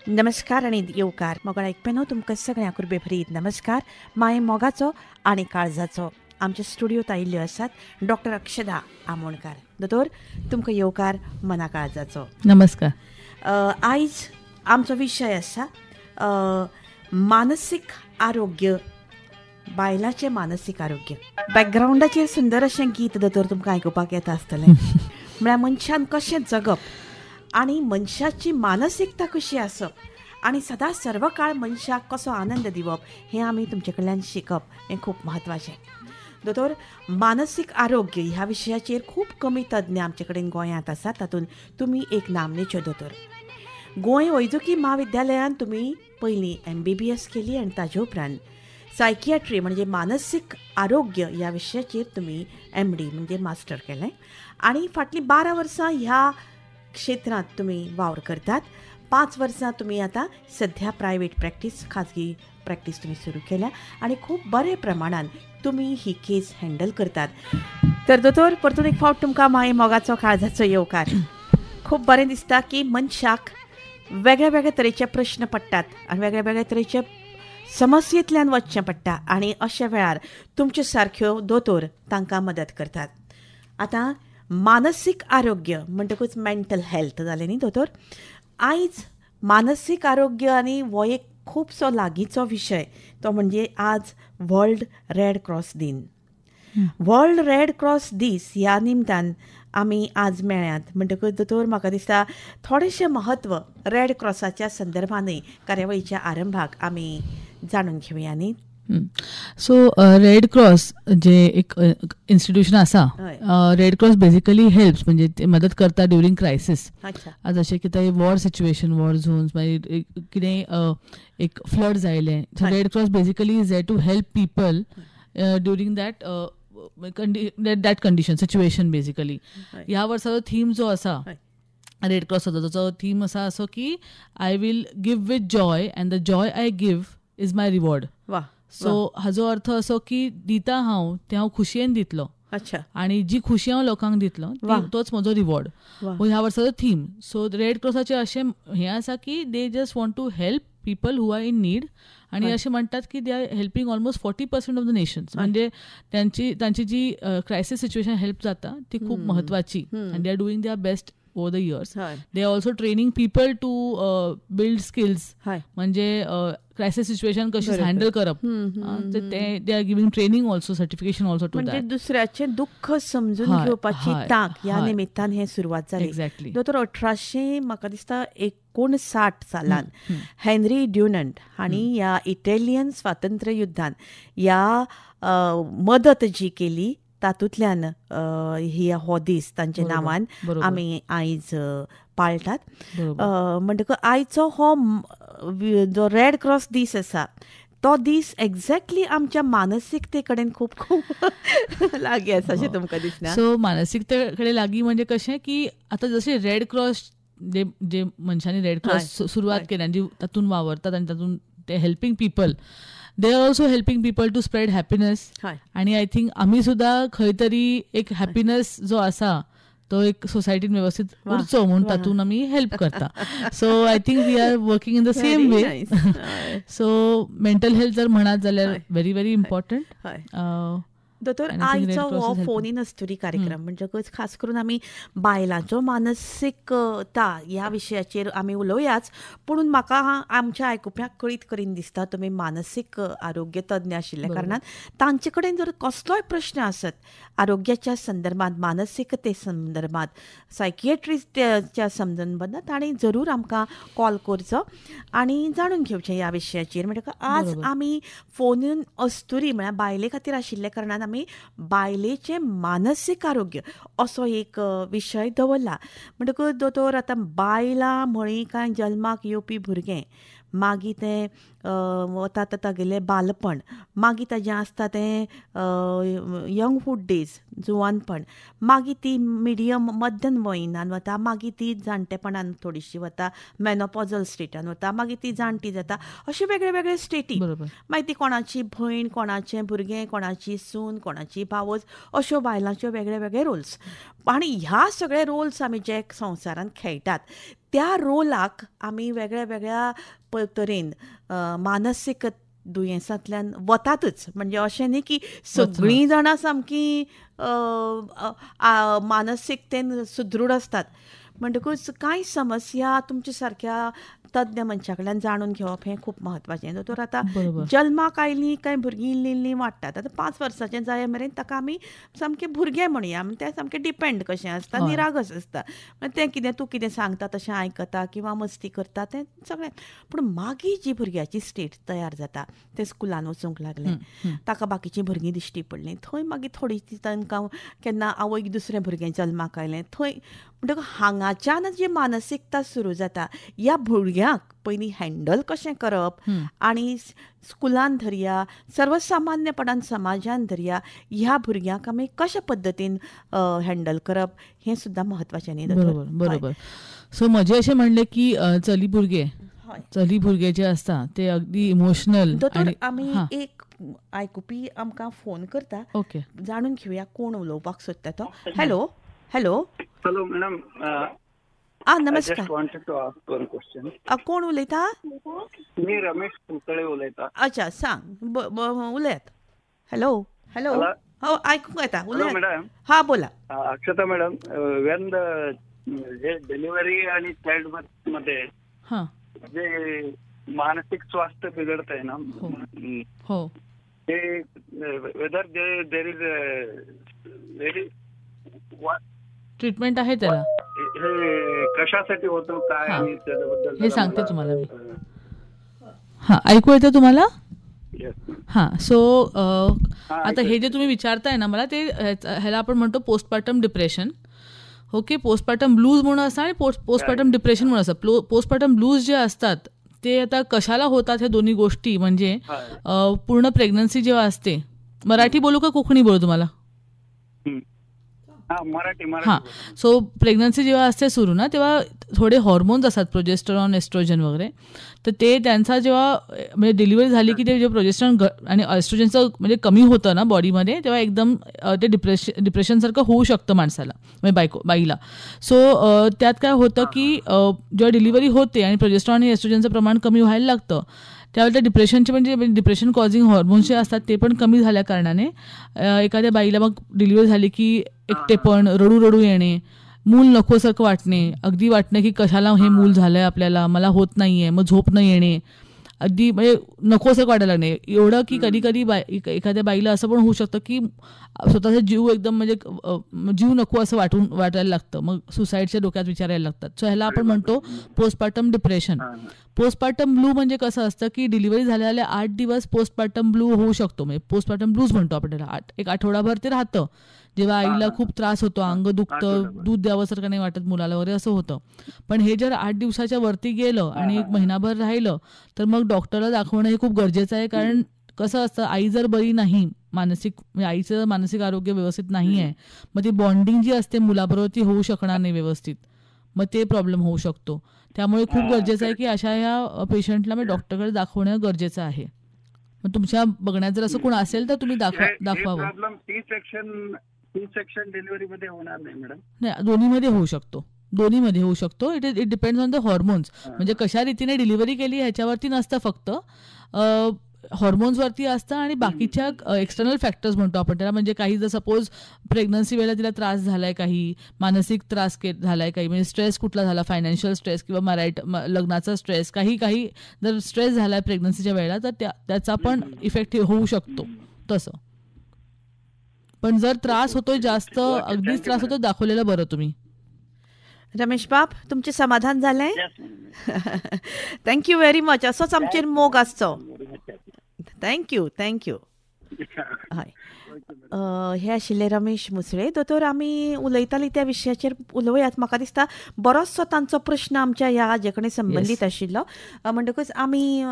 नमस्कार आनी येवकार. मोगाळ आयकप्यांनो, तुमकां सगळ्यांक कुरबेभरीत नमस्कार. माये मोगाचो आनी काळजाचो. आमच्या स्टुडियोत आयिल्ल्यो आसात डॉक्टर अक्षदा आमोणकार. दोतोर, तुमकां येवकार मना काळजाचो. नमस्कार. आयज आमचो विशय आसा मानसीक आरोग्य, बायलाचें मानसीक आरोग्य. बॅकग्रावंडाचेर सुंदर अशें गीत दोतोर तुमकां आयकुपाक येता आसतलें. म्हळ्यार मनशान कशें जगप आनी मनशाची मानसिकता कशी आसप आनी सदां सर्व काळ मनशाक कसो आनंद दिवप हें आमी तुमचे कडल्यान शिकप हें खूब म्हत्वाचें. दोतोर, मानसीक आरोग्य ह्या विशयाचेर खूब कमी तज्ञ आमचे कडेन गोंयांत आसात, तातूंत तुमी एक नामनेच्यो दोतोर. गोंय वैजकी म्हाविद्यालयांत तुमी पयलीं MBBS केली आनी ताजे उपरांत सायकियाट्री म्हणजे मानसीक आरोग्य ह्या विशयाचेर तुमी MD म्हणजे मास्टर केलें आनी फाटलीं 12 वर्सां ह्या क्षेत्रांत तुमी वावर करतात. 5 वर्सां तुमी आतां सध्या प्रायवेट प्रॅक्टीस, खाजगी प्रॅक्टीस तुमी सुरू केल्या आनी खूब बरे प्रमाणान तुमी ही केस हँडल करतात. तर दोतोर, परतून एक फावट तुमकां माये मोगाचो काळजाचो येवकार. खूब बरें दिसता की मनशाक वेगळे वेगळे तरेचे प्रश्न पडटात आनी वेगळे वेगळे तरेचे समस्येंतल्यान वचचें पडटा आनी अशा वेळार तुमचे सारक्यो दोतोर तांकां मदत करतात. आतां मानसीक आरोग्य म्हणटकूच मेंटल हेल्थ जालें न्ही दोतोर. आयज मानसीक आरोग्य आनी हो एक खुबसो लागींचो विशय, तो म्हणजे आज वर्ल्ड रेड क्रॉस दिन. वर्ल्ड रेड क्रॉस दीस ह्या निमतान आमी आज मेळ्यात. म्हणटकूच दोतोर, म्हाका दिसता थोडेशें म्हत्व रेड क्रॉसाच्या संदर्भानूय कार्यावळीच्या आरंभाक आमी जाणून घेवया न्ही. सो रेड क्रॉस जे एक इन्स्टिट्यूशन आसा, रेड क्रॉस बेसिकली हेल्प्स म्हणजे ते मदत करता ड्युरींग क्रायसीस. जशें की ते वॉर सिच्युएशन, वॉर झोन्स, मागीर कितें एक flood जायलें, Red Cross basically is there to help people during that that condition situation basically. ह्या वर्साचो थीम जो आसा रेड क्रॉसाचो, ताचो थीम आसा असो की I will give with joy and the joy I give is my reward. So हाजो अर्थ असो की दिता हांव तें हांव खुशयेन दितलो. अच्छा. आनी जी खुशी हांव लोकांक दितलो तोच म्हजो रिवॉर्ड, हो ह्या वर्साचो थीम. सो रेड क्रॉसाचें अशें हें आसा की they just want to help people who are in need. आनी अशें म्हणटात की they are helping almost 40% of the nations. म्हणजे तांची जी क्रायसीस सिच्युएशन हेल्प जाता ती खूब म्हत्वाची आनी they are doing their best over the years. They are also training people to build skills, म्हणजे क्रायसिस सिच्युएशन कशी हँडल करप, they are giving training also, certification also to that. म्हणजे दुसऱ्याचें दुःख समजून घेवपाची तांक ह्या निमित्तान हें सुरवात जाली. एक्झॅक्टली. दोतोर, 1800 म्हाका दिसता 59 सालान हेनरी ड्युनंट हांणी ह्या इटालियन स्वातंत्र्य युद्धान ह्या मदत जी केली तातूंतल्यान ही हो दीस तांच्या नांवान आमी आयज पाळटात. म्हणटकच आयचो हो जो रेड क्रॉस दीस आसा तो दीस एक्झॅक्टली आमच्या मानसिकते कडेन खूब खूब लागीं आसा अशें तुमकां दिसना? सो मानसिकते कडेन लागीं म्हणजे कशें की आतां जशें रेड क्रॉस जे जे मनशांनी रेड क्रॉस सुरवात केली आनी तातूंत वावरतात आनी तातूंत ते helping people, they are also helping people to spread happiness. आनी I think आमी सुद्दां खंय तरी एक हॅपीनेस जो आसा तो एक सोसायटीन व्यवस्थीत उरचो म्हणून तातूंत आमी हेल्प करता. So I think we are working in the same way. So mental health जर म्हणत जाल्यार व्हेरी व्हेरी इम्पॉर्टंट. दोतोर, आयचो हो फोन इन अस्तुरी कार्यक्रम म्हणटकच खास करून आमी बायलांचो मानसिकता ह्या विशयाचेर आमी उलोवयाच, पूण म्हाका आमच्या आयकुप्यांक कळीत करीन दिसता तुमी मानसीक आरोग्य तज्ञ आशिल्ल्या कारणान तांचे कडेन जर कसलोय प्रश्न आसत आरोग्याच्या संदर्भात, मानसिकते संदर्भात, सायकिएट्रिस्टच्या संदर्भात, तांणी जरूर आमकां कॉल करचो आनी जाणून घेवचें ह्या विशयाचेर. म्हणटकच आज आमी फोन इन अस्तुरी म्हळ्यार बायले खातीर आशिल्ल्या कारणान आमी बायलेचें मानसीक आरोग्य असो एक विशय दवरला. म्हणटकच दोतोर, आतां बायलां म्हळीं काय जल्माक येवपी भुरगें, मागीर तें वता तागेलें बालपण, मागीर ताजें आसता तें यंगहूड डेज, जुवानपण, मागीर ती मिडियम मध्यम वयनान वता, मागीर ती जाणटेपणान थोडीशी वता, मेनोपॉजल स्टेटान वता, मागीर ती जाणटी जाता, अशे वेगळे वेगळे स्टेटी. मागीर ती कोणाची भयण, कोणाचें भुरगें, कोणाची सून, कोणाची भावज, अश्यो बायलांच्यो वेगळे वेगळे रोल्स. आनी ह्या सगळे रोल्स आमी जे संवसारांत खेळटात त्या रोलाक आमी वेगळ्या वेगळ्या तरेन मानसीक दुयेंसांतल्यान वतातच. म्हणजे अशें न्ही की सगळीं जाणां सामकी मानसिकतेन सुदृढ आसतात. म्हणटकूच कांय समस्या तुमच्या सारक्या तज्ञ मनशा कडल्यान जाणून घेवप हें खूब म्हत्वाचें. दोतोर आतां जल्माक आयलीं कांय भुरगीं इल्लीं इल्लीं वाडटात, आतां 5 वर्सांचें जाय मेरेन ताका आमी सामकें भुरगें म्हणया, तें सामकें डिपेंड कशें आसता, निरागस आसता, तें कितें तूं कितें सांगता तशें आयकता किंवा मस्ती करता तें सगळें. पूण मागीर जी भुरग्याची स्टेट तयार जाता, तें स्कुलान वचूंक लागलें, ताका बाकीचीं भुरगीं दिश्टी पडलीं, थंय मागीर थोडीं तांकां केन्ना आवयक दुसरें भुरगें जल्माक आयलें, थंय म्हणटकच हांगाच्यान जी मानसिकता सुरू जाता, ह्या भुरग्यांक पयलीं हँडल कशें करप आनी स्कुलान धरया, सर्वसामान्यपणान समाजान धरया, ह्या भुरग्यांक आमी कशा पद्दतीन हँडल करप हें सुद्दां म्हत्वाचें न्ही? बरोबर बरोबर. सो म्हजें अशें म्हणलें की चली भुरगे, चली भुरगे जे आसता ते अगदी इमोशनल. दोतोर आमी एक आयकुपी आमकां फोन करता, ओके, जाणून घेवया कोण उलोवपाक सोदता तो. Hello hello hello madam. नमस्कार. I just wanted to ask one question. कोण उलयता? मी रमेश कुलकर्णी उलयता. अच्छा, सांग, उलयात. हॅलो हॅलो, हो आयकूंक येता, उलयात मॅडम. हा बोला. अक्षता मॅडम, when the delivery आणि चाइल्ड बर्थ मध्ये जे मानसिक स्वास्थ्य बिघडत आहे ना, हो, ते whether there is very treatment आहे त्याला, हे कशासाठी होतो काय आणि त्याच्याबद्दल हे सांगते तुम्हाला मी. हां, ऐकू येतं तुम्हाला? हां. सो आता हे जे तुम्ही विचारताय ना मला, ते ह्याला आपण म्हणतो postpartum depression. Okay, postpartum blues म्हणून असतात आणि पोस्टपार्टम डिप्रेशन म्हणून असतात. पोस्टपार्टम ब्लूज जे असतात ते आता कशाला होतात ह्या दोन्ही गोष्टी, म्हणजे पूर्ण प्रेग्नन्सी जेव्हा असते, मराठी बोलू का कोकणी बोलू तुम्हाला? हां. सो प्रेग्नन्सी जेव्हा असते सुरू ना, तेव्हा थोडे हॉर्मोन्स असतात, प्रोजेस्टेरॉन, एस्ट्रोजन वगैरे, तर ते त्यांचा जेव्हा म्हणजे डिलिव्हरी झाली की ते जे प्रोजेस्टेरॉन आणि एस्ट्रोजनचं म्हणजे कमी होतं ना बॉडीमध्ये, तेव्हा एकदम ते डिप्रेशनसारखं होऊ शकतं माणसाला, म्हणजे बायको बाईला. सो त्यात काय होतं की जेव्हा डिलिव्हरी होते आणि प्रोजेस्टेरॉन आणि एस्ट्रोजनचं प्रमाण कमी व्हायला लागतं, त्यावेळी त्या डिप्रेशनचे म्हणजे डिप्रेशन कॉझिंग हॉर्मोन्स जे असतात ते पण कमी झाल्या कारणाने एखाद्या बाईला मग डिलिव्हरी झाली की एकटेपण, रडू रडू येणे, मूल नकोसारखं वाटणे, अगदी वाटणे की कशाला हे मूल झालं आहे आपल्याला, मला होत नाही आहे, मग झोप न येणे, अगदी म्हणजे नकोसारखं वाटायला लागणे, एवढं की कधी कधी एखाद्या बाईला असं पण होऊ शकतं की स्वतःचा जीव एकदम म्हणजे जीव नको असं वाटायला लागतं, मग सुसाईडच्या डोक्यात विचारायला लागतात. सो ह्याला आपण म्हणतो पोस्टपार्टम डिप्रेशन. पोस्टपार्टम ब्लू म्हणजे कसं असतं की डिलिव्हरी झाल्याला 8 दिवस पोस्टपार्टम ब्लू होऊ शकतो, म्हणजे पोस्टपार्टम ब्लूज म्हणतो आपण त्याला. एक आठवडाभर ते राहतं, जेव्हा आईला खूप त्रास होतो, अंग दुखतं, दूध द्यावंसारखं नाही वाटत मुलाला वगैरे असं होतं. पण हे जर 8 दिवसाच्या वरती गेलं आणि 1 महिनाभर राहिलं तर मग डॉक्टरला दाखवणं हे खूप गरजेचं आहे. कारण कसं असतं, आई जर बरी नाही, मानसिक म्हणजे आईचं मानसिक आरोग्य व्यवस्थित नाही आहे, मग ती बॉन्डिंग जी असते मुलाबरोबर ती होऊ शकणार नाही व्यवस्थित, मग ते प्रॉब्लेम होऊ शकतो. त्यामुळे खूप गरजेचं आहे की अशा ह्या पेशंटला मग डॉक्टरकडे दाखवणं गरजेचं आहे. मग तुमच्या बघण्यात जर असं कोण असेल तर तुम्ही दाखवावं. सी सेक्शन डिलिव्हरी मध्ये होणार नाही मॅडम? नाही, दोन्हीमध्ये होऊ शकतो, दोन्हीमध्ये होऊ शकतो. It depends on the hormones, म्हणजे कशा रीतीने डिलिव्हरी केली ह्याच्यावरती नसतं, फक्त हॉर्मोन्सवरती असतं आणि बाकीच्या एक्सटर्नल फॅक्टर्स म्हणतो आपण त्याला. म्हणजे काही जर सपोज प्रेग्नन्सी वेळेला तिला त्रास झालाय, काही मानसिक त्रास झालाय, काही म्हणजे स्ट्रेस कुठला झाला, फायनान्शियल स्ट्रेस किंवा लग्नाचा स्ट्रेस, काही काही जर स्ट्रेस झालाय प्रेग्नन्सीच्या वेळेला तर त्याचा पण इफेक्ट होऊ शकतो तसं. पण जर त्रास होतोय जास्त, अगदीच त्रास होतो, दाखवलेलं बरं तुम्ही. रमेश बाब, तुमचें समाधान जालें? Thank you very much. असोच आमचेर मोग आसचो. Thank you thank you. हय, हे आशिल्ले रमेश मुसळे. दोतोर, आमी उलयताली त्या विशयाचेर उलोवयात. म्हाका दिसता बरोचसो तांचो प्रश्न आमच्या ह्या हाजे कडेन संबंदीत आशिल्लो. म्हणटकच आमी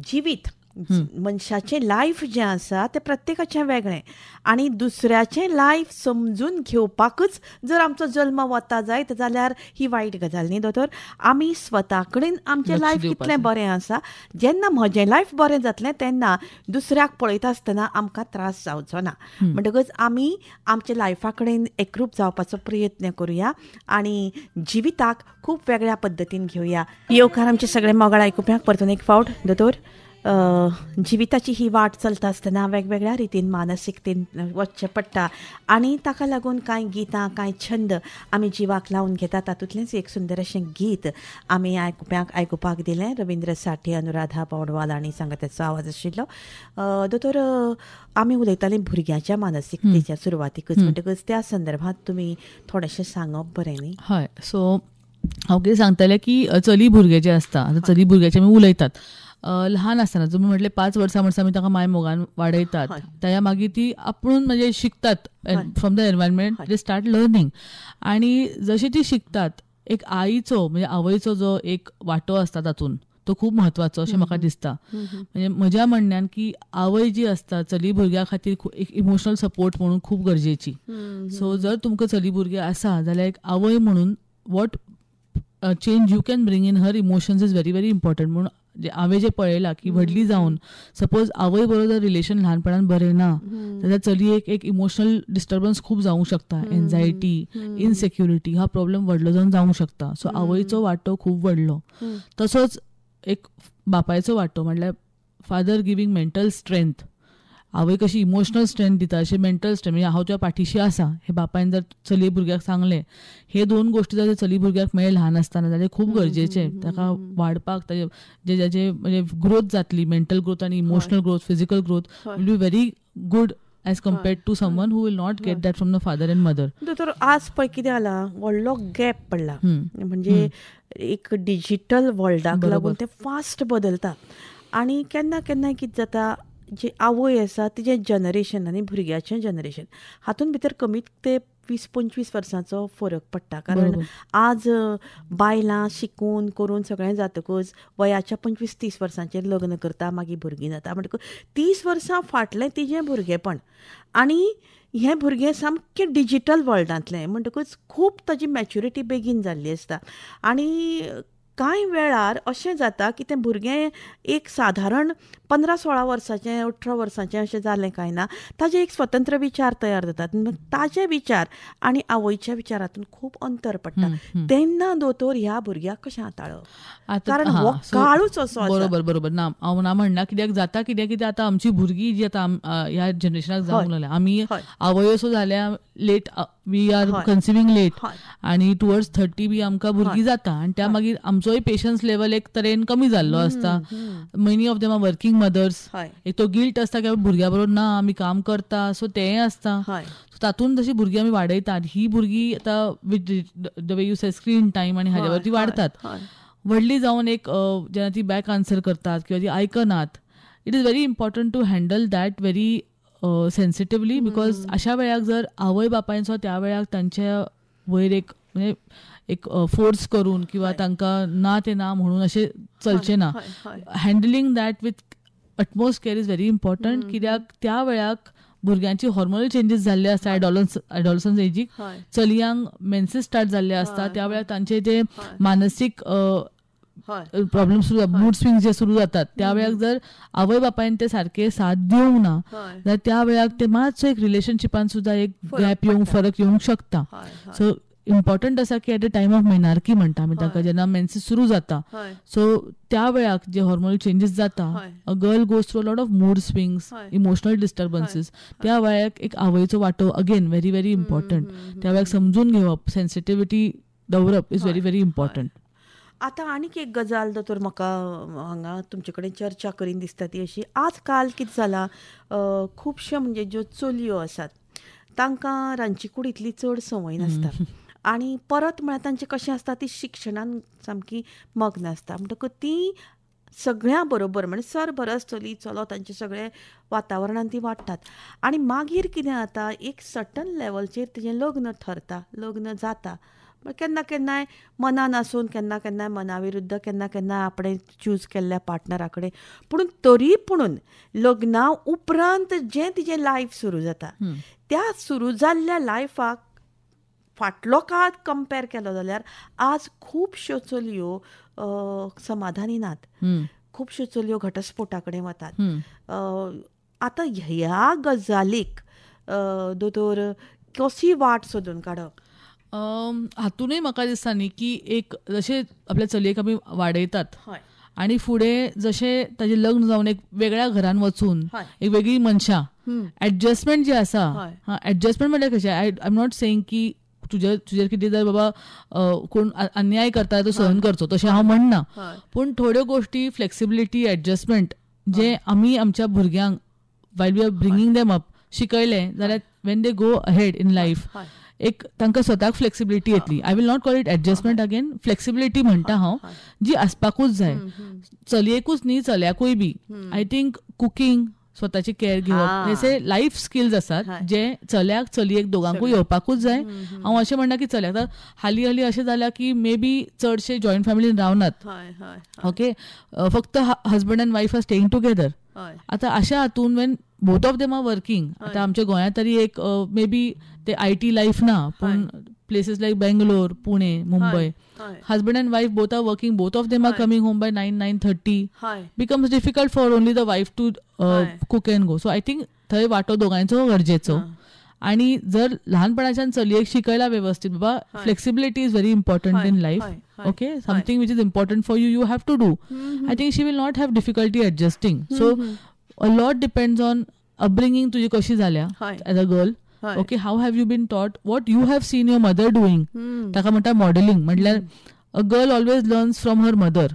जिवीत मनशाचें लायफ जें आसा तें प्रत्येकाचें वेगळें आनी दुसऱ्याचें लायफ समजून घेवपाकच जर आमचो जल्म वता जायत जाल्यार ही वायट गजाल न्ही दोतोर. आमी स्वता कडेन आमचें लायफ कितलें बरें आसा, जेन्ना म्हजें लायफ बरें जातलें तेन्ना दुसऱ्याक पळयता आसतना आमकां त्रास जावचो ना. म्हणटकच आमी आमच्या लायफा कडेन एकरूप जावपाचो प्रयत्न करुया आनी जिविताक खूब वेगळ्या पद्दतीन घेवया. येवकार आमचे सगळे मोगाळ आयकुप्यांक परतून एक फावट. दोतोर, जिविताची ही वाट चलता आसतना वेगवेगळ्या रितीन मानसिकतेन वचचें पडटा आनी ताका लागून कांय गितां, कांय छंद आमी जिवाक लावन घेता. तातूंतलेंच एक सुंदर अशें गीत आमी आयकुप्यांक आयकुपाक दिलें. रवींद्र साठे, अनुराधा पौडवाल आनी सांगात्याचो आवाज आशिल्लो. दोतोर, आमी उलयतालीं भुरग्यांच्या मानसिकतेच्या सुरवातीकच, म्हणटकच त्या संदर्भात तुमी थोडेशें सांगप बरें न्ही? हय, सो हांव कितें सांगतालें की चली भुरगे जे आसता, आतां चली भुरग्याचे आमी उलयतात ल्हान आसतना, तुमी म्हटलें 5 वर्सां म्हणसा आमी ताका माय मोगान वाडयतात, ताच्या मागीर ती आपूण म्हणजे शिकतात from the environment, they start learning. आनी जशी ती शिकतात, एक आईचो म्हणजे आवयचो जो एक वांटो आसता तातूंत तो खूब म्हत्वाचो अशें म्हाका दिसता. म्हणजे म्हज्या म्हणण्यान की आवय जी आसता चली भुरग्या खातीर एक इमोशनल सपोर्ट म्हणून खूब गरजेची. सो जर तुमकां चली भुरगें आसा जाल्यार एक आवय म्हणून what change you can bring in her emotions is very very important. म्हणून हांवें जें पळयलां की व्हडली जावन सपोज आवय बरोबर जर रिलेशन ल्हानपणान बरें ना जाल्यार चलयेक एक इमोशनल डिस्टर्बन्स खूब जावंक शकता, एन्झायटी, इनसेक्युरिटी हा प्रॉब्लम व्हडलो जावन जावंक शकता. सो आवयचो वांटो खूब व्हडलो. तसोच एक बापायचो वांटो म्हणल्यार फादर गिवींग मेंटल स्ट्रेंथ. आवय कशी इमोशनल स्ट्रेंथ दिता अशें मेंटल स्ट्रेंथ, म्हणजे हांव तुज्या पाठीशी आसा हे बापायन जर चली भुरग्याक सांगलें, हे दोन गोश्टी जर चली भुरग्याक मेळ्ळे ल्हान आसतना जाल्यार खूब गरजेचें ताका वाडपाक, ताजे जाचे म्हणजे ग्रोथ जातली, मेंटल ग्रोथ आनी emotional growth, physical growth will be very good as compared to someone who will not get that from the father and mother. दोतोर, आज पळय कितें जाला, व्हडलो गॅप पडला. म्हणजे एक डिजिटल वर्ल्डाक लागून ते फास्ट बदलता आनी केन्ना केन्ना कितें जाता, जी आवय आसा तिजें जनरेशन आनी भुरग्याचें जनरेशन हातूंत भितर कमीत ते 20-25 वर्सांचो फरक पडटा. कारण आज बायलां शिकून करून सगळें जातकच वयाच्या 25-30 वर्सांचेर लग्न करता, मागीर भुरगीं जाता. म्हणटकच 30 वर्सां फाटलें तिजें भुरगेंपण आनी हें भुरगें सामकें डिजिटल वर्ल्डांतलें, म्हणटकच खूब ताजी मॅच्युरिटी बेगीन जाल्ली आसता. आनी कांय वेळार अशें जाता की तें भुरगें एक सादारण 15-16 वर्सांचें, 18 वर्सांचें अशें जालें काय ना, ताजे एक स्वतंत्र विचार तयार जातात. ताजे विचार आनी आवयच्या विचारातून खूब अंतर पडटा. तेन्ना दोतोर ह्या भुरग्याक कशें हाताळप, कारण हो काळूच असो. बरोबर बरोबर. ना हांव ना म्हणना, कित्याक जाता कित्याक कितें आतां आमची भुरगीं जी आतां ह्या जनरेशनाक जावंक लागल्या, आमी आवय असो जाल्या late, we are conceiving late आनी टुवर्ड्स 30 बी आमकां भुरगीं जाता आनी त्या मागीर आमचोय पेशन्स लेवल एक तरेन कमी जाल्लो आसता. Many of them are working mothers, एक तो गिल्ट आसता की भुरग्या बरोबर ना आमी काम करता, सो तेंय आसता. तातूंत जशी भुरगीं आमी वाडयतात, ही भुरगीं आतां with the way you say screen time आनी हाज्या वरती वाडतात. व्हडली जावन एक जेन्ना ती बॅक आन्सर करतात किंवा ती आयकनात, it is very important to handle that very sensitively, because अशा वेळाक जर आवय बापायचो त्या वेळाक तांच्या वयर एक म्हणजे एक फोर्स करून किंवा तांकां ना ते ना म्हणून अशें चलचें ना. Handling that with utmost care is very important, कित्याक त्या वेळाक भुरग्यांची हॉर्मोनल चेंजीस जाल्ले आसता, एडोलसन्स एजीक चलयांक मेन्सीस स्टार्ट जाल्ले आसता, त्या वेळार तांचे जे मानसीक प्रॉब्लेम सुरू, मूड स्विंग जे सुरू जातात, त्या वेळाक जर आवय बापायन ते सारके साथ दिवंक ना जाल्यार त्या वेळाक ते मातसो एक रिलेशनशिपान सुद्दां एक गॅप येवंक, फरक येवंक शकता. सो इम्पॉर्टंट आसा की at the time of menarche म्हणटा आमी ताका, जेन्ना मेन्सीस सुरू जाता, सो त्या वेळाक जे हॉर्मोनल चेंजीस जाता, a girl goes through a lot of mood swings, emotional disturbances, त्या वेळाक एक आवयचो वांटो अगेन व्हेरी व्हेरी इम्पॉर्टंट. त्या वेळाक समजून घेवप, सेन्सिटिविटी दवरप is very very important. आतां आनीक एक गजाल दोतोर म्हाका हांगा तुमचे कडेन चर्चा करीन दिसता ती अशी, आज काल कितें जालां, खुबश्यो म्हणजे ज्यो चलयो आसात तांकां रांदची कुडींतली चड संवय नासता आनी परत म्हळ्यार तांचें कशें आसता, ती शिक्षणान सामकी मग्न आसता, म्हणटकच ती सगळ्यां बरोबर म्हणजे सरभरस चली चलो तांचे सगळे वातावरणान ती वाडटात आनी मागीर कितें जाता, एक सर्टन लेवलचेर तिजें लग्न ठरता, लग्न जाता, केन्ना केन्नाय मनान आसून, केन्ना केन्नाय मना विरुद्ध, केन्ना केन्ना आपणें चूज केल्ल्या पार्टनरा कडेन, पूण तरी पुणून लग्ना उपरांत जें तिजें लायफ सुरू जाता त्या सुरू जाल्ल्या लायफाक फाटलो काळ कंपेर केलो जाल्यार आज खुबश्यो चलयो समाधानी नात, खुबश्यो चलयो घटस्फोटा कडेन वतात. आतां ह्या गजालीक दोतोर कशी वाट सोदून काडप? हातूनय म्हाका दिसता न्ही की एक जशें आपल्या चलयेक आमी वाडयतात आनी फुडें जशें ताजें लग्न जावन एक वेगळ्या घरान वचून एक वेगळी मनशां एडजस्टमेंट जी आसा, एडजस्टमेंट म्हणल्यार कशें, I am not saying की तुजेर कितें जर बाबा कोण अन्याय करता तो सहन करचो तशें हांव म्हणना, पूण थोड्यो गोश्टी फ्लेक्सिबिलिटी एडजस्टमेंट जे आमी आमच्या भुरग्यांक while we are bringing them up शिकयलें जाल्यार when they go ahead in life एक तांकां स्वताक फ्लेक्सिबिलिटी येतली. I will not call it adjustment again, flexibility म्हणटा हांव, जी आसपाकूच जाय, चलयेकूच न्ही चल्याकूय बी. I think cooking, स्वताची केअर घेवप, हे लायफ स्किल्स आसात जे चल्याक चलयेक दोगांकूय येवपाकूच जाय. हांव अशें म्हणना की चल्याक, हालीं हालीं अशें जालां की मे बी चडशे जॉयंट फॅमिलीन रावनात, ओके, फक्त husband and wife are staying together. आतां अशा हातून when both of them are working, आतां आमच्या गोंयांत तरी एक मे बी ते I T life ना, पूण places like Bangalore, Pune, Mumbai, husband and wife both are working, both of them are coming home by 9, 9:30. Becomes difficult for only the wife to cook and go. So I think थंय वांटो दोगांयचो गरजेचो. आनी जर ल्हानपणाच्यान चलयेक शिकयला वेवस्थीत, बाबा flexibility is very important in life, okay, something which is important for you, you have to do, I think she will not have difficulty adjusting. So a lot depends on upbringing तुजी कशी जाल्या as a girl, okay, how have you been taught, what you have seen your mother doing. ताका म्हणटा modelling, म्हटल्यार a girl always learns from her mother.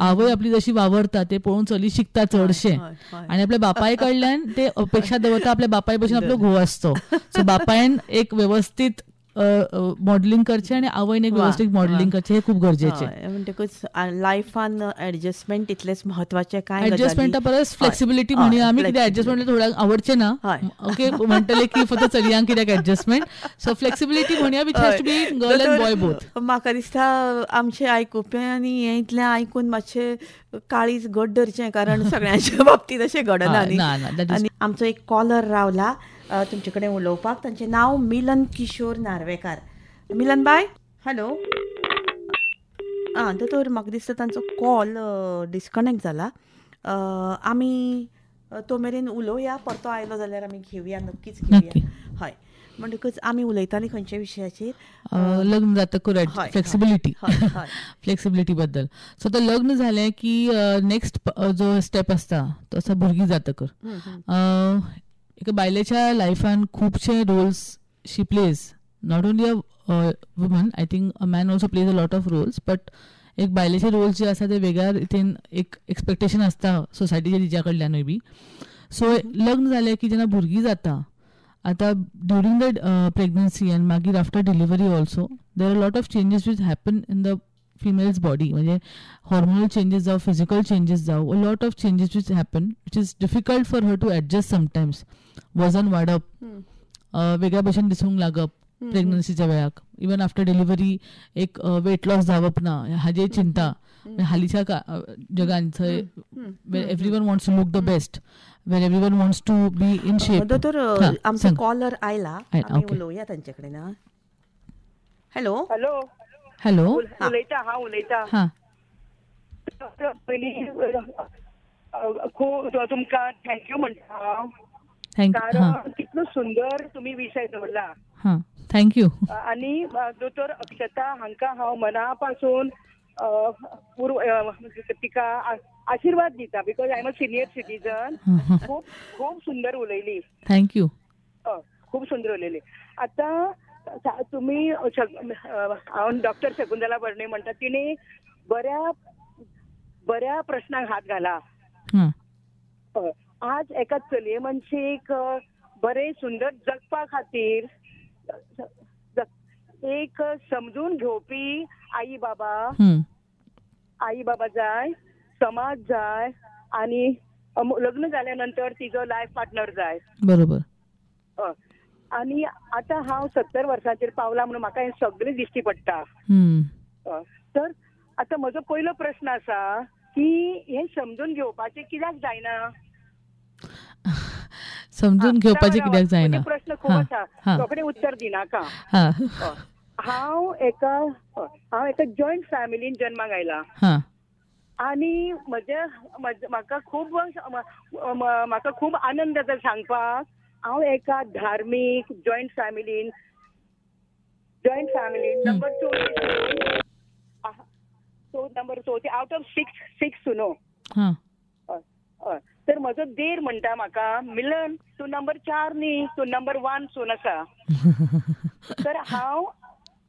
आवय आपली जशी वावरता ते पळोवन चली शिकता चडशें, आनी आपल्या बापाय कडल्यान ते अपेक्षा दवरता, आपल्या बापाय भशेन आपलो घोव आसतो. सो बापायन एक वेवस्थीत मॉडेलिंग करचें आनी आवयन एक वेवस्थीत मॉडेलिंग करचें, हें खूब गरजेचें. म्हणटकूच लायफान एडजस्टमेंट तितलेंच म्हत्वाचें. काय एडजस्टमेंटा परस फ्लेक्सिबिलिटी म्हणूया आमी, कितें एडजस्टमेंट थोड्यांक आवडचें ना, ओके, म्हणटले की फक्त चलयांक कित्याक एडजस्टमेंट, सो फ्लेक्सिबिलिटी म्हणया which has to be girl and boy both. म्हाका दिसता आमचे आयकुपी आनी हें इतलें आयकून मातशें काळीज घट धरचें, कारण सगळ्यांच्या बाबतींत अशें घडना न्ही. आनी आमचो एक कॉलर रावला तुमचे कडेन उलोवपाक, तांचें नांव मिलन किशोर नार्वेकार. मिलन बाय, हॅलो. आं दोतोर, म्हाका दिसता तांचो कॉल डिस्कनेक्ट जाला. आमी तो मेरेन उलोवया, परतो आयलो जाल्यार आमी घेवया, नक्कीच घेवया. हय, म्हणटकच आमी उलयतालीं खंयच्या विशयाचेर? लग्न जातकूच फ्लेक्सिबिलिटी, फ्लेक्सिबिलिटी बद्दल. सो आतां लग्न जालें की नेक्स्ट जो स्टेप आसता तो आसा भुरगीं जातकर. एका बायलेच्या लायफान खुबशे roles she plays, not only a woman, I think a man also plays a lot of roles, but एक बायलेचे रोल्स जे आसा ते वेगळ्या रितीन एक एक्सपेक्टेशन आसता सोसायटीचे तिच्या कडल्यानूय बी. सो लग्न जालें की जेन्ना भुरगीं जाता, आतां ड्युरींग the pregnancy आनी मागीर after delivery also there are lot of changes which happen in the female's body, म्हणजे हॉर्मोनल चेंजेस जावं, फिजिकल चेंजेस जावं, a lot of changes which happen which is difficult for her to adjust sometimes. वजन वाडप, वेगळ्या भशेन दिसूंक लागप प्रेग्नन्सीच्या वेळाक, इवन आफ्टर डिलिव्हरी एक वेट लॉस जावप ना हाजी चिंता. हालींच्या जगान थंय everyone wants to look the best, where everyone wants to be in shape. दोतोर, आमचो कॉलर आयला, आमी उलोवया तांचे कडेन. हॅलो. हॅलो. हॅलो, उलयता. हांव उलयता. पयलीं खूब तुमकां thank you म्हणटा हांव, कारण कितलो सुंदर तुमी विशय दवरला. Thank you. आनी दोतोर अक्षता हांकां हांव मना पासून तिका आशिर्वाद दिता, because I am a senior citizen. खूब खूब सुंदर उलयली. Thank you. खूब सुंदर उलयली. आतां तुमी, हांव डॉक्टर शकुंतला बर्णे म्हणटा, तिणें बऱ्या बऱ्या प्रश्नांक हात घाला. आज एका चलये मनशेक बरें सुंदर जगपा खातीर एक समजून घेवपी आई बाबा, आई बाबा जाय, समाज जाय, आनी लग्न जाल्या नंतर तिजो लायफ पार्टनर जाय. बरोबर. आनी आतां हांव 70 वर्सांचेर पावला म्हणून म्हाका हें सगळें दिश्टी पडटा. तर आतां म्हजो पयलो प्रस्न आसा की हें समजून घेवपाचें कित्याक जायना? समजून घेवपाचें कित्याक जायना प्रस्न खूब आसा, रोखडें उत्तर दिनाका. हांव एका जॉयंट फॅमिलीन जन्माक आयला आनी म्हज्या म्हाका खूब आनंद जाता सांगपाक. हांव एका धार्मीक जॉयंट फॅमिलीन नंबर 4 आवट ऑफ 6 सुनो. तर म्हजो देर म्हणटा म्हाका, मिलन तूं नंबर 4 न्ही, तूं नंबर 1 सून आसा. तर हांव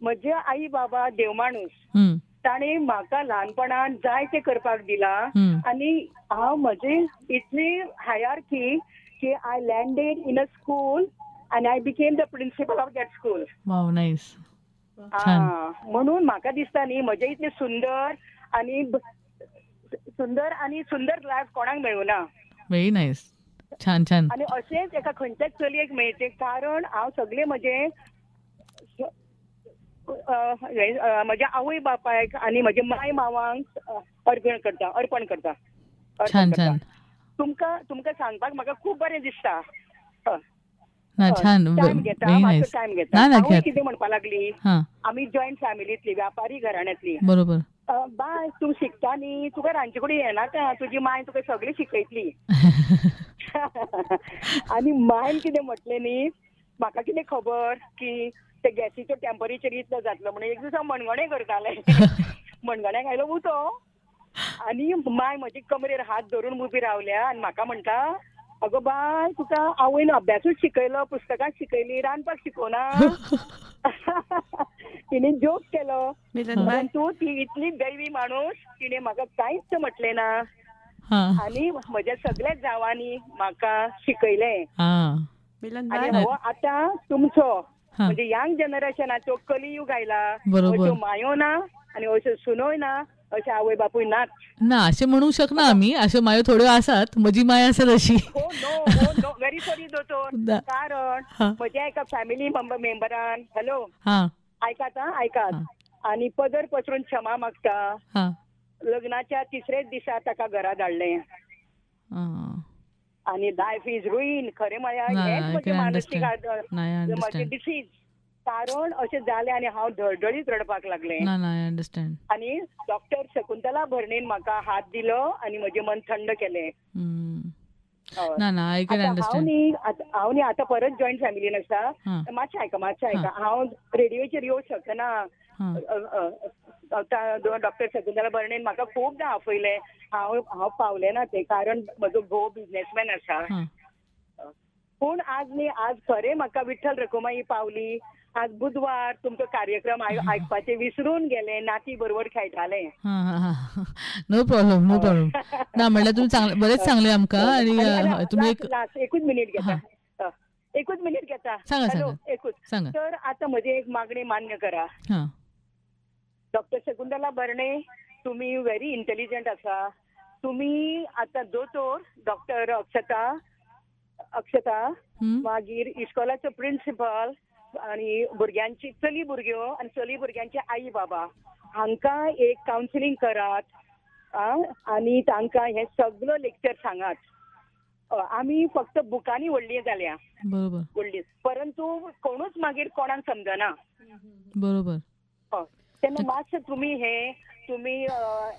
म्हजे आई बाबा देवमाणूस, ताणें म्हाका ल्हानपणान जाय तें करपाक दिलां आनी हांव म्हजी इतली हायरार्की की I landed in a school आनी I became the principal of that school. Wow, nice. म्हणून म्हाका दिसता न्ही म्हजें इतलें सुंदर आनी सुंदर आनी सुंदर लायफ कोणाक मेळुना. व्हेरी नायस, छान छान. आनी अशेंच एका खंयच्याच चलयेक मेळचें, कारण हांव सगळें म्हजें म्हज्या आवय बापायक आनी म्हज्या माय मावांक अर्पण करता. छान छान. तुमकां तुमकां सांगपाक म्हाका खूब बरें दिसता. ना, छान. टायम घेता, मातसो टायम घेता. आवय कितें म्हणपाक लागली, आमी जॉयंट फॅमिलींतली, व्यापारी घराण्यांतली. बरोबर. बाय तूं शिकता न्ही, तुका रांदचे कुडीन येनाका, तुजी माय तुका सगळें शिकयतली. आनी मायन कितें म्हटलें न्ही, म्हाका कितें खबर की ते गॅसीचो टेम्परेचर इतलो जातलो म्हणून. एक दीस हांव मणगणें करतालें, मणगण्याक आयलो उतो आनी माय म्हजी कमरेर हात धरून उबी रावल्या आनी म्हाका म्हणटा, अगो बाय तुका आवयन अभ्यासूच शिकयलो, पुस्तकां शिकयली, रांदपाक शिकोवना. तिणे जोक केलो, परंतु ती इतली दैवी माणूस, तिणे म्हाका कांयच म्हटलें ना आनी म्हज्या सगळ्या जावांनी म्हाका शिकयलें. आनी हो आतां तुमचो म्हणजे यंग जनरेशनाचो कलियुग आयला, अश्यो मायो ना आनी अश्यो सुनोय ना, अशे आवय बापूय नाच ना अशें म्हणूंक शकना आमी. अश्यो मायो थोड्यो आसात, म्हजी माय आसा तशी. हो नो, नो, व्हेरी सॉरी दोतोर, कारण म्हज्या एका फॅमिली मेंबरान, हॅलो आयकात, आयकात, आनी पदर पसरून क्षमा मागता, लग्नाच्या तिसऱ्याच दिसा ताका घरा धाडलें आनी लायफ is रुईन. खरें म्हळ्यार हेंच म्हजें मानसीक म्हजें डिसीज, कारण अशें जालें आनी हांव धडधडीत रडपाक लागलें. आनी डॉक्टर शकुंतला भरणेन म्हाका हात दिलो आनी म्हजें मन थंड केलें. हांव न्ही आतां परत जॉयंट फॅमिलीन आसा. मातशें आयका, मातशें आयका, हांव रेडियोचेर येवंक शकना. डॉक्टर शकुंतला भरणेन म्हाका खूबदां आपयलें, हांव हांव पावलें ना तें, कारण म्हजो घोव बिजनेसमॅन आसा. पूण आज न्ही, आज खरें म्हाका विठ्ठल रखुमाई पावली. आज बुधवार, तुमचो कार्यक्रम आयकपाचें विसरून गेले, नाती बरोबर खेळटाले. No problem, no problem. ना म्हणल्यार तुमी चांगले, बरेंच सांगलें आमकां. आनी तुमी एकूच मिनीट घेता, एकूच मिनीट घेता. सांगा, एकूच. तर आतां म्हजी एक मागणी मान्य करा. डॉक्टर शकुंतला भरणे, तुमी व्हेरी इंटेलिजंट आसा. तुमी आतां दोतोर डॉक्टर अक्षता, मागीर इस्कॉलाचो प्रिंसिपल आनी भुरग्यांची चली भुरग्यो आनी चली भुरग्यांचे आई बाबा हांकां एक कावन्सिलींग करात आनी तांकां हें सगळो लेक्चर सांगात. आमी फक्त बुकांनी व्हडली जाल्या, बरोबर, व्हडली, परंतु कोणूच मागीर कोणाक समजना. बरोबर. तेन्ना मातशें तुमी हे तुमी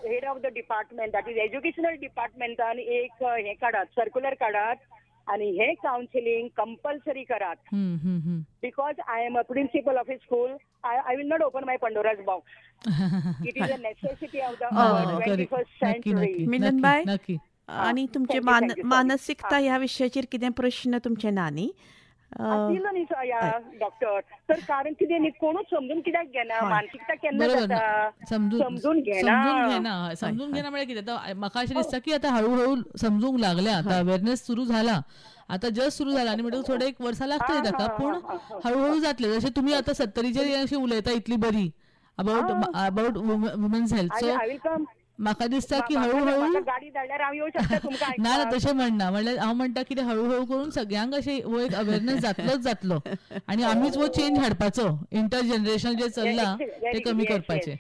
head of the department, that is educational डिपार्टमेंटान एक हें काडात, सर्क्युलर काडात आनी हे कावन्सिलींग कंपल्सरी करात. Because I am a principal of a school, I will not open my Pandora's box. It is a necessity of the 21st century. Milan bye, आनी तुमचे मानसिकता ह्या विशयाचेर कितें प्रश्न तुमचे ना न्ही? दिलो न्ही डॉक्टर, तर कारण कितें न्ही, कोणूच समजून कित्याक घेना, मानसिकता केन्ना जाता समजून घेना. समजून घेना म्हळ्यार कितें, आतां म्हाका अशें दिसता की आतां हळूहळू समजूंक लागल्या, आतां अवेरनेस सुरू जाला, आतां जस्ट सुरू जाला आनी म्हणटकूच थोडे एक वर्सां लागतली ताका, पूण हळूहळू जातले. जशें तुमी आतां 70चेर अशें उलयता इतली बरी अबाउट वुमन्स हेल्थ. म्हाका दिसता की हळूहळू गाडी धाडल्यार हांव येवं शकता तुमकां. ना ना तशें म्हणना, म्हणल्यार हांव म्हणटा कितें हळूहळू करून सगळ्यांक अशें हो एक अवेरनेस जातलोच जातलो आनी आमीच हो चेंज हाडपाचो, इंटर जनरेशन जे चल्लां तें कमी करपाचें.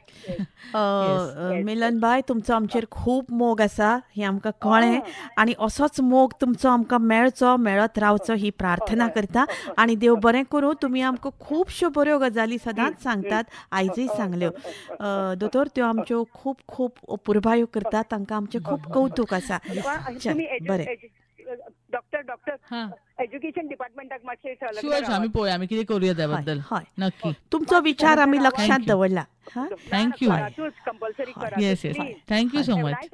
मिलन बाय, तुमचो आमचेर खूब मोग आसा हें आमकां कळ्ळें आनी असोच मोग तुमचो आमकां मेळचो, मेळत रावचो ही प्रार्थना करता आनी देव बरें करूं. तुमी आमकां खुबश्यो बऱ्यो गजाली सदांच सांगतात, आयजूय सांगल्यो. दोतोर, त्यो आमच्यो खूब खूब अपुरबायो करतात, तांकां आमचें खूब कौतूक आसा. बरें डॉक्टर, डॉक्टर एज्युकेशन डिपार्टमेंटाक मातशें शुअर आमी पळोवया आमी कितें करूया त्या बद्दल. नक्की तुमचो विचार आमी लक्षांत दवरला. Thank you. Yes yes, thank you so much.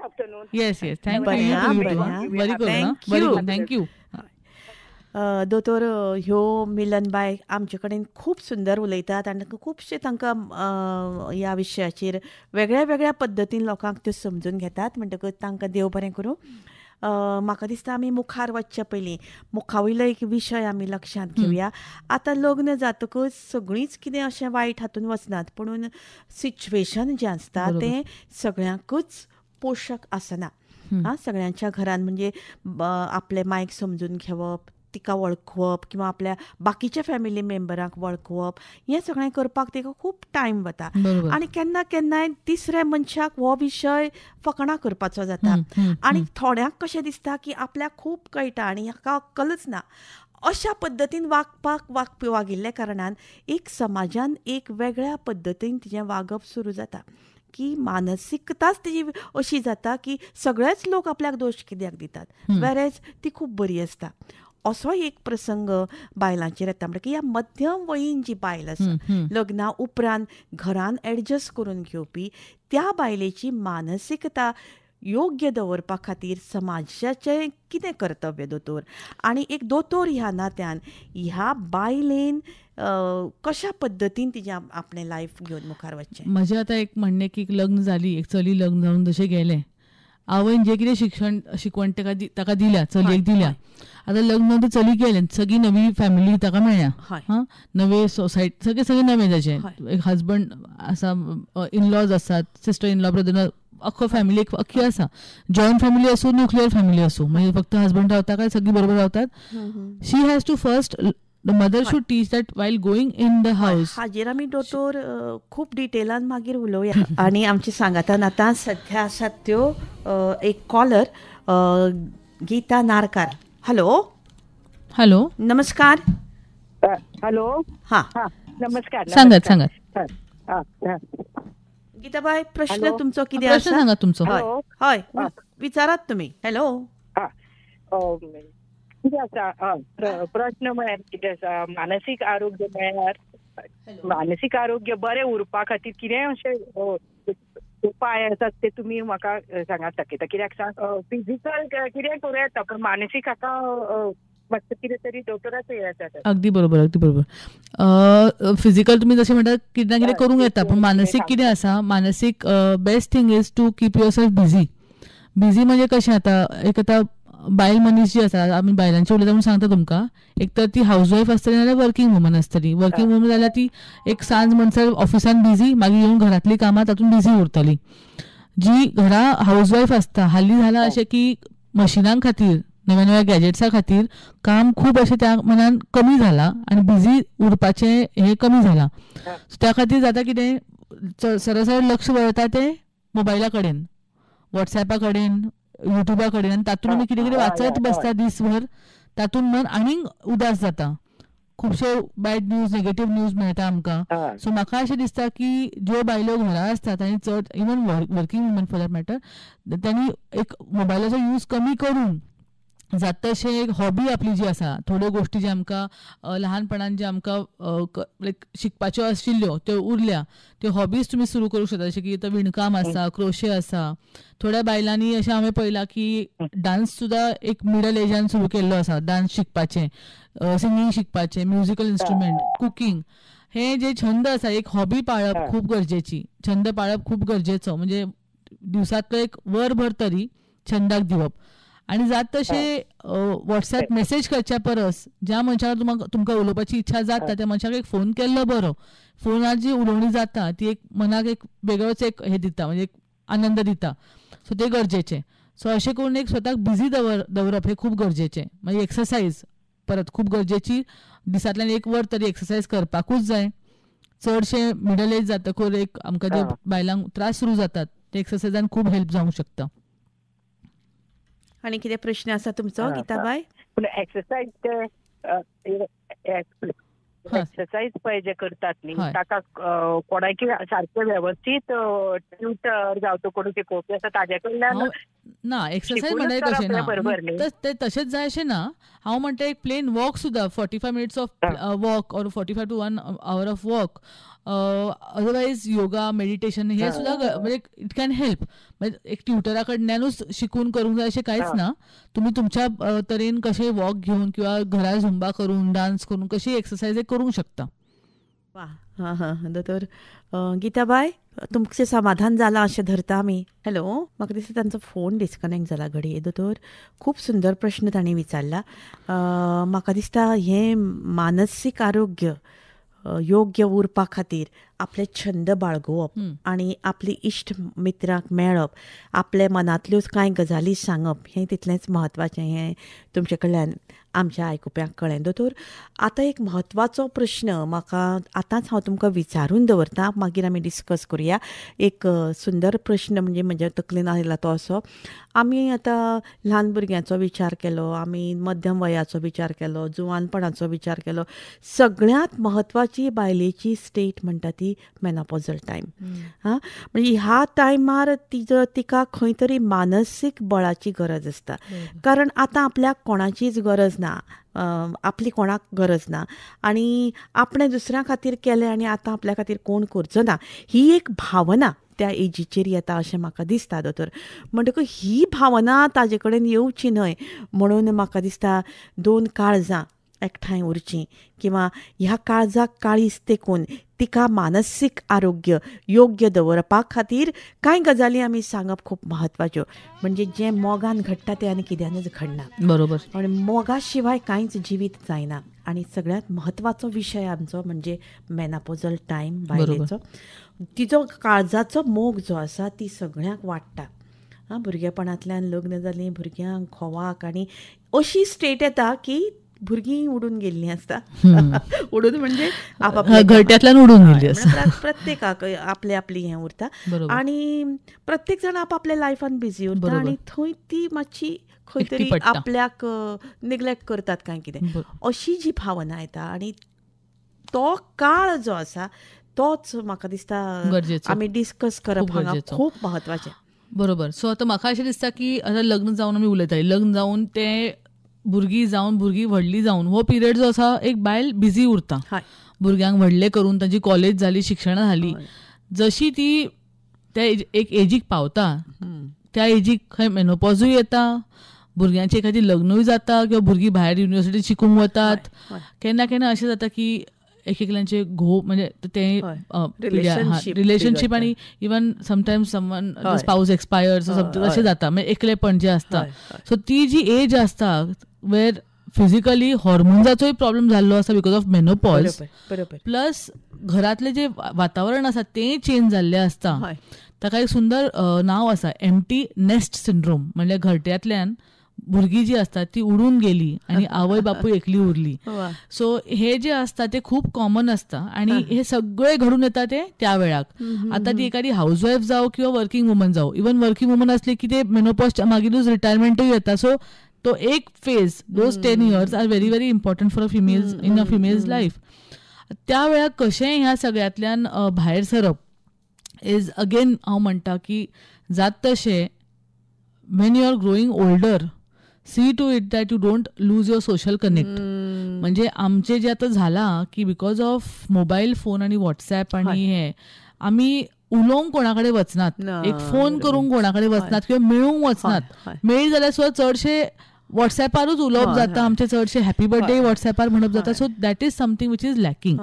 Yes yes, thank you. बरी करूं, बरी करूं, thank you. दोतोर, ह्यो मिलन बाय आमचे कडेन खूब सुंदर उलयतात आनी खुबशे तांकां ह्या विशयाचेर वेगळ्या वेगळ्या पद्दतीन लोकांक त्यो समजून घेतात, म्हणटकच तांकां देव बरें करूं. म्हाका दिसता आमी मुखार वचचे पयलीं मुखा वयलो एक विशय आमी लक्षांत घेवया. आतां लग्न जातकच सगळींच कितें अशें वायट हातून वचनात, पूण सिच्युएशन जें आसता तें सगळ्यांकूच पोशक आसना. आं, सगळ्यांच्या घरान म्हणजे आपले मायक समजून घेवप, तिका वळखुवप किंवा आपल्या बाकीच्या फॅमिली मेंबरांक वळखुवप, हें सगळें करपाक तिका खूब टायम वता आनी केन्ना केन्नाय तिसऱ्या मनशाक हो विशय फकाणां करपाचो जाता आनी थोड्यांक कशें दिसता की आपल्याक खूब कळटा आनी हाका अक्कलच ना. अशा पद्दतीन वागपाक वागिल्ल्या कारणान एक समाजान एक वेगळ्या पद्दतीन तिजें वागप सुरू जाता की मानसिकताच तिजी अशी जाता की सगळेच लोक आपल्याक दोश कित्याक दितात, वेरेज ती खूब बरी आसता. असो एक प्रसंग बायलांचेर येता. म्हणटा की ह्या मध्यम वयीन जी बायल आसा, लग्ना उपरांत घरान एडजस्ट करून घेवपी, त्या बायलेची मानसिकता योग्य दवरपा खातीर समाजाचें कितें कर्तव्य दोतोर, आनी एक दोतोर ह्या नात्यान ह्या बायलेन कशा पद्दतीन तिजें आपलें लायफ घेवन मुखार वचचें? म्हजें आतां एक म्हणणें की लग्न जाली, एक चली लग्न जावन जशें गेलें, आवयन जें कितें शिक्षण शिकवण ताका दिल्या, चलयेक दिल्या, आतां लग्न जावन चली गेलें, सगळी नवी फॅमिली ताका मेळ्ळ्या, हां, नवे सोसायटी, सगळें सगळें नवें ताचें, एक हजबंड आसा, इनलॉज आसात, सिस्टर इनलॉ, ब्रदर, अख्खो फॅमिली एक अख्खी आसा. जॉयंट फॅमिली आसूं, न्युक्लियर फॅमिली आसूं, म्हणजे फक्त हजबंड रावता काय सगळीं बरोबर रावतात. She has to first, the mother should teach that while going in the house. हाजेर आमी दोतोर खूब डिटेलान मागीर उलोवया. आनी आमचे सांगातान आतां सध्या आसात त्यो एक कॉलर, गीता नारकार. हॅलो. हॅलो, नमस्कार. हॅलो, हां नमस्कार. सांगात सांगात गीताबाय, प्रश्न तुमचो कितें आसा? सांगात तुमचो. हय, विचारात तुमी. हॅलो, कितें आसा प्रश्न म्हळ्यार कितें आसा, मानसीक आरोग्य म्हळ्यार मानसीक आरोग्य बरें उरपा खातीर कितें अशें उपाय आसात ते तुमी म्हाका सांगात दाखयता. कित्याक सांग, फिजिकल कितें करूं येता पण मानसीक हाका मातशें कितें तरी दोतोराचो हें आसा. अगदी बरोबर, अगदी बरोबर. फिजिकल तुमी जशें म्हणटा कितें ना कितें करूंक येता, पूण मानसीक कितें आसा, मानसीक best thing is to keep yourself busy. Busy म्हणजे कशें, आतां एक आतां बायल मनीस जी आसा, आमी बायलांची उलयता म्हणून सांगता तुमकां, एक तर ती हावज वायफ आसतली नाजाल्यार वर्किंग वुमन आसतली. वर्किंग वुमन जाल्यार ती एक सांज म्हणसर ऑफिसान बिजी, मागीर येवन घरांतलीं कामां तातूंत बिजी उरतली. जी घरा हावज वायफ आसता, हालीं जालां अशें की मशिनां खातीर, नव्या नव्या गॅजेट्सां खातीर काम खूब अशें त्या मनान कमी जालां आनी बिजी उरपाचें हें कमी जालां. सो त्या खातीर जाता कितें, सरळ सरळ लक्ष वळता तें मोबायला कडेन, वॉट्सॅपा कडेन, युट्यूबा कडेन, आनी तातूंत आमी कितें कितें वाचत बसता दीसभर, तातूंत मन आनीक उदास जाता. खुबशे बॅड न्यूज, नेगेटीव न्यूज मेळटा आमकां. सो म्हाका अशें दिसता की ज्यो बायलो घरा आसतात आनी चड even working woman for that matter, तांणी एक मोबायलाचो यूज कमी करून जाता तशें एक हॉबी आपली जी आसा, थोड्यो गोश्टी ज्यो आमकां लहानपणान ज्यो आमकां लायक शिकपाच्यो आशिल्ल्यो त्यो उरल्या, त्यो हॉबीज तुमी सुरू करूंक शकता. जशें की आतां विणकाम आसा, क्रोशे आसा. थोड्या बायलांनी अशें हांवें पळयलां की डान्स सुद्दां एक मिडल एजान सुरू केल्लो आसा, डान्स शिकपाचें, सिंगींग शिकपाचें, म्युजिकल इन्स्ट्रुमेंट, कुकींग, हे जे छंद आसा, एक हॉबी पाळप खूब गरजेची, छंद पाळप खूब गरजेचो. म्हणजे दिवसांतलो एक वरभर तरी छंदाक दिवप. आनी जात तशें वॉट्सॅप मेसेज करच्या परस ज्या मनशाक तुमकां उलोवपाची इच्छा जाता त्या मनशाक एक फोन केल्लो बरो. फोनार जी उलोवणी जाता ती एक मनाक एक वेगळोच एक हें दिता, म्हणजे एक आनंद दिता. सो ते गरजेचें. सो अशें करून एक स्वताक बिजी दवरप हें खूब गरजेचें. मागीर एक्सरसायज परत खूब गरजेची, दिसांतल्यान एक वर तरी एक्सरसायज करपाकूच जाय. चडशे मिडल एज जातकूच एक आमकां जे बायलांक त्रास सुरू जातात ते एक्सरसायजान खूब हेल्प जावंक शकता. आनी कितें प्रश्न आसा तुमचो गीताबाय? पूण एक्सरसायज एक्सरसायज पळय जे करतात न्ही ताका कोणाकी सारकें वेवस्थीत ट्युटर जावं तो कोण शिकोवपी आसा ताजे कडल्यान ना एक्सरसायज म्हणल्यार कशें ना ते तशेंच जाय अशें ना. हांव म्हणटा एक प्लेन वॉक सुद्दां 45 minutes of walk or 45 to 1 hour of walk, otherwise yoga meditation हे सुद्दां म्हणजे it can help. म्हणजे एक ट्युटरा कडल्यानूच शिकून करूंक जाय अशें कांयच ना. तुमी तुमच्या तरेन कशें वॉक घेवन किंवा घरा झुंबा करून डान्स करून कशी एक्सरसायज करूंक शकता. वा हां हां दोतोर गीताबाय तुमचें समाधान जालां अशें धरता आमी. हॅलो, म्हाका दिसता तांचो फोन डिस्कनेक्ट जाला घडये. दोतोर खूब सुंदर प्रश्न तांणी विचारला. म्हाका दिसता हें मानसीक आरोग्य योग्य उरपा खातीर आपले छंद बाळगोवप आनी आपली इश्ट मित्रांक मेळप, आपल्या मनांतल्योच कांय गजाली सांगप हें तितलेंच म्हत्वाचें, हें तुमचे कडल्यान आमच्या आयकुप्यांक कळ्ळें. दोतोर आतां एक म्हत्वाचो प्रश्न म्हाका आतांच हांव तुमकां विचारून दवरता, मागीर आमी डिस्कस करुया. एक सुंदर प्रश्न म्हणजे म्हज्या तकलेन आयला तो असो, आमी आतां ल्हान भुरग्यांचो विचार केलो, आमी मध्यम वयाचो विचार केलो, जुवानपणाचो विचार केलो, सगळ्यांत म्हत्वाची बायलेची स्टेट म्हणटा ती मेनोपॉजल टायम. हां, म्हणजे ह्या टायमार तिजो तिका खंय तरी मानसीक बळाची गरज आसता, कारण आतां आपल्याक कोणाचीच गरज ना, आपली कोणाक गरज ना आनी आपणें दुसऱ्या खातीर केलें आनी आतां आपल्या खातीर कोण करचो ना, ही एक भावना त्या एजीचेर येता अशें म्हाका दिसता दोतोर. म्हणटकूच ही भावना ताजे कडेन येवची न्हय म्हणून म्हाका दिसता दोन काळजां एकठांय उरचीं किंवा ह्या काळजाक काळीज तेकून तिका मानसीक आरोग्य योग्य दवरपा खातीर कांय गजाली आमी सांगप खूब म्हत्वाच्यो. म्हणजे जें मोगान घडटा तें आनी कित्यानच घडना. बरोबर. आनी मोगा शिवाय कांयच जिवीत जायना. आनी सगळ्यांत म्हत्वाचो विशय आमचो म्हणजे मेनोपॉजल टायम बायलेचो, तिजो काळजाचो मोग जो आसा ती सगळ्यांक वाडटा. आं, भुरगेपणांतल्यान लग्न जालीं भुरग्यांक घोवाक आनी अशी स्टेट येता की भुरगीं उडून गेल्लीं आसता. उडून म्हणजे आपापल्या घरट्यांतल्यान उडून गेल्ली आसता. प्रत्येकाक आपले आपली हें उरता आनी प्रत्येक जाण आपापल्या लायफान बिजी उरता आनी थंय ती मातशी खंय तरी आपल्याक निग्लेक्ट करतात कांय कितें अशी जी भावना येता आनी तो काळ जो आसा तोच म्हाका दिसता आमी डिस्कस करप हांगा खूब म्हत्वाचें. बरोबर. सो आतां म्हाका अशें दिसता की आतां लग्न जावन आमी उलयतालीं, लग्न जावन ते भुरगीं जावन भुरगीं व्हडलीं जावन हो पिरियड जो आसा एक बायल बिजी उरता, भुरग्यांक व्हडले करून तांची कॉलेज जाली, शिक्षणां जाली, जशी ती त्या एक एजीक पावता त्या एजीक खंय मेनोपॉजूय येता, भुरग्यांचे एखादी लग्नूय जाता किंवा भुरगीं भायर युनिवर्सिटीत शिकूंक वतात. केन्ना केन्ना अशें जाता की एक एकल्यांचे घोव म्हणजे ते रिलेशनशीप आनी even sometimes someone spouse expires अशें जाता, म्हणजे एकलेपण जें आसता. सो ती जी एज आसता वेर फिजिकली हॉर्मोन्साचोय प्रॉब्लम जाल्लो आसा because of menopause, plus घरातलें जें वातावरण आसा तें चेंज जाल्लें आसता. ताका एक सुंदर नांव आसा, एम्प्टी नेस्ट सिंड्रोम. म्हणल्यार घरट्यांतल्यान भुरगीं जी आसतात ती उडून गेली आनी आवय बापूय एकली उरली. सो हे जे आसता ते खूब कॉमन आसता आनी हे सगळे घडून येता ते त्या वेळाक. आतां ती एखादी हावज वायफ जावं किंवा वर्किंग वुमन जावं, इवन वर्किंग वुमन आसली की ते मेनोपॉजच्या मागीरूच रिटायरमेंटूय येता. सो तो एक phase, those 10 years are very very important for a females in a female's life. त्या वेळार कशेंय ह्या सगळ्यांतल्यान भायर सरप is again हांव म्हणटा की जात तशें when you are growing older see to it that you don't lose your social connect. म्हणजे आमचे जे आतां झालां की because of mobile phone आनी वॉट्सॅप आनी हे आमी उलोवंक कोणा कडेन वचनात, एक फोन करूंक कोणा कडेन वचनात किंवा मेळूंक वचनात. मेळ्ळी जाल्यार सुद्दां चडशे वॉट्सॅपारूच उलोवप जाता आमचे, चडशे हॅपी बर्थडे वॉट्सॅपार म्हणप जाता. So that is something which is lacking.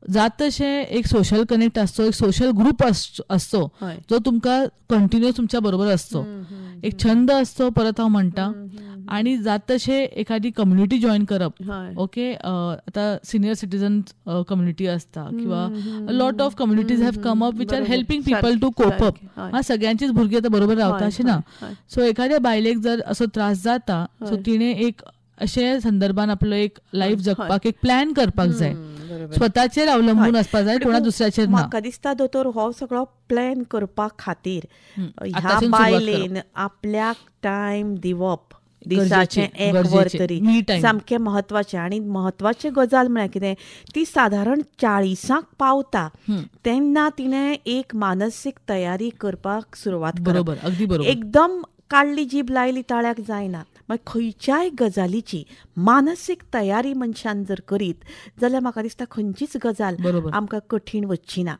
जात तशें एक सोशल कनेक्ट आसचो, एक सोशल ग्रुप आसचो जो तुमकां कंटिन्युअस तुमच्या बरोबर आसचो, एक छंद आसचो. परत हांव म्हणटा आनी जात तशें एखादी कम्युनिटी जॉयन करप. ओके, आतां सिनियर सिटीजन कम्युनिटी आसता किंवा lot of communities have come up which are helping people to cope up. हा, सगळ्यांचीच भुरगीं आतां बरोबर रावता अशें ना. सो एखाद्या बायलेक जर असो त्रास जाता सो तिणें एक अशे संदर्भान आपलो एक लायफ जगपाक एक प्लॅन करपाक जाय, स्वताचेर अवलंबून आसपाक जाय, कोणा दुसऱ्याचेर ना. म्हाका दिसता दोतोर हो सगळो प्लॅन करपा खातीर ह्या बायलेन आपल्याक टायम दिवप, दिसाचें एक वर तरी सामकें म्हत्वाचें. आनी म्हत्वाचें गजाल म्हळ्यार कितें, ती सादारण 40 पावता तेन्ना तिणें एक मानसीक तयारी करपाक सुरवात करप. बरोबर, अगदी बरोबर. एकदम काडली जीब लायली ताळ्याक जायना. मागीर खंयच्याय गजालीची मानसीक तयारी मनशान जर करीत जाल्यार म्हाका दिसता खंयचीच गजाल आमकां कठीण वचची ना.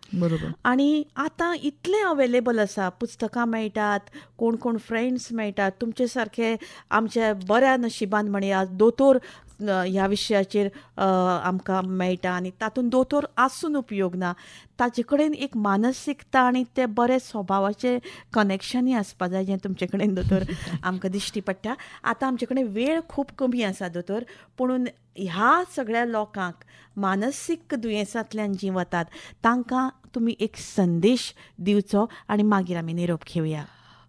आनी आतां इतलें अवेलेबल आसा, पुस्तकां मेळटात, कोण कोण फ्रेंड्स मेळटात, तुमचे सारके आमच्या बऱ्या नशिबान म्हणया दोतोर ह्या विशयाचेर आमकां मेळटा. आनी तातूंत दोतोर आसून उपयोग ना, ताचे कडेन एक मानसिकता आनी ते बरे स्वभावाचे कनेक्शनूय आसपा जाय, जें तुमचे कडेन दोतोर आमकां दिश्टी पडटा. आतां आमचे कडेन वेळ खूब कमी आसा दोतोर, पुणून ह्या सगळ्या लोकांक मानसीक दुयेंसांतल्यान जीं वतात तांकां तुमी एक संदेश दिवचो आनी मागीर आमी निरोप घेवया.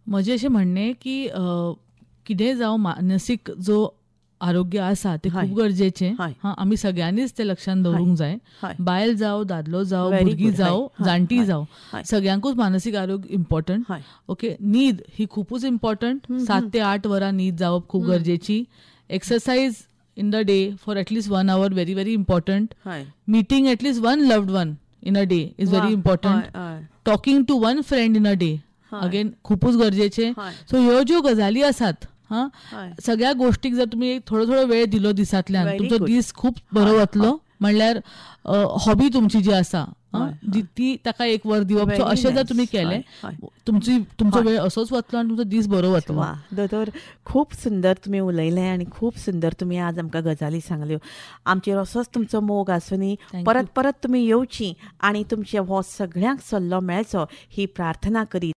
म्हजें अशें म्हणणें की कितेंय जावं मानसीक जो आरोग्य आसा तें खूब गरजेचें. हा, आमी सगळ्यांनीच तें लक्षांत दवरूंक जाय. बायल जावं, दादलो जावं, भुरगीं जावं, जाणटी जावं, सगळ्यांकूच मानसीक आरोग्य इम्पॉर्टंट. ओके, न्हीद ही खुबूच इम्पॉर्टंट. 7 ते 8 वरां न्हीद जावप खूब गरजेची. Exercise in the day for at least 1 hour very very important. Meeting at least 1 loved one in a day is very important. Talking to 1 friend in a day again खुबूच गरजेचें. सो ह्यो ज्यो गजाली आसात, हा, सगळ्या गोष्टीक जर तुमी थोडो थोडो वेळ दिलो दिसांतल्यान, तुमचो दीस खूब बरो वतलो. म्हणल्यार हॉबी तुमची जी आसा ती ताका एक वर दिवप, सो अशें जर तुमी केलें तुमचो वेळ असोच वतलो आनी तुमचो दीस बरो वतलो. वा दोतोर, खूब सुंदर तुमी उलयलें आनी खूब सुंदर तुमी आज आमकां गजाली सांगल्यो. आमचेर असोच तुमचो मोग आसूनी, परत परत तुमी येवची आनी तुमचे हो सगळ्यांक सल्लो मेळचो ही प्रार्थना करीत.